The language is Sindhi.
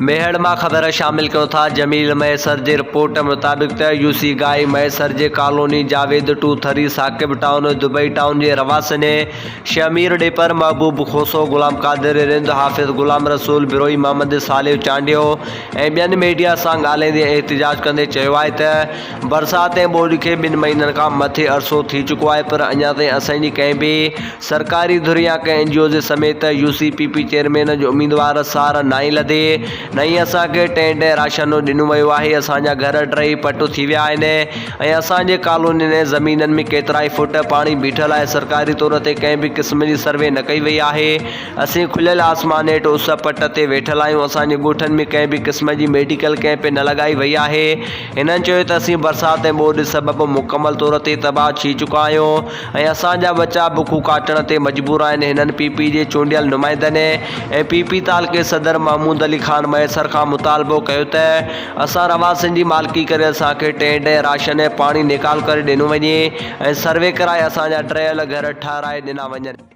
ميهڙ مان خبر شامل ڪيون ٿا جميل مهيسر جي رپورٽ مطابق ته يو سي گائي مهيسر جي colony Javed two three Saqib town Dubai town جي رهواسين شهمير ڏيپر محبوب کوسو غلام قادر رند حافظ غلام رسول بروهي محمد صالح چانڊيو ۽ ٻين ميڊيا سان ڳالهائيندي احتجاج ڪندي چيو آهي ته برسات ۽ ٻوڏ کي ٻن مهينن کان مٿي عرصو ٿي چڪو آهي پر اڃا تائين اسان جي ڪنهن به سرڪاري ڌر يا ڪنهن اين جي اوز سميت يو سي پي پي چيئرمين جو اميدوار سار ناهي لڌي نه ئي اسان کي ٽينٽ ۽ راشن ڏنو ويو آهي اسان جا گهر ڊهي پٽ ٿي ويا آهن ۽ اسان جي ڪالونين ۽ زمينن ۾ ڪيترائي فوٽ پاڻي بيٺل آهي سرڪاري طور تي ڪنهن به قسم جي سروي نه ڪئي وئي آهي اسين کليل آسمان هيٺ اس پٽ تي ويٺل آهيون اسان جي ڳوٺن ۾ ڪنهن به قسم جي ميڊيڪل ڪئمپ نه لڳائي وئي آهي هنن چيو ته اسين برسات ۽ ٻوڏ سبب مڪمل طور تي تباهه ٿي چڪا آهيون ۽ اسان جا ٻچا بکون ڪاٽڻ تي مجبور آهن هنن پي پي جي چونڊيل نمائندن ۽ پي پي تعلقي صدر محمود علي خان مهيسر کان مطالبو ڪيو ته اسان رهواسين جي مالڪي ڪري اسان کي ٽينٽ ۽ راشن ۽ پاڻي نيڪال ڪري ڏنو وڃي ۽ سروي ڪرائي اسان جا ڊهيل گهر ٺهرائي ڏنا وڃن.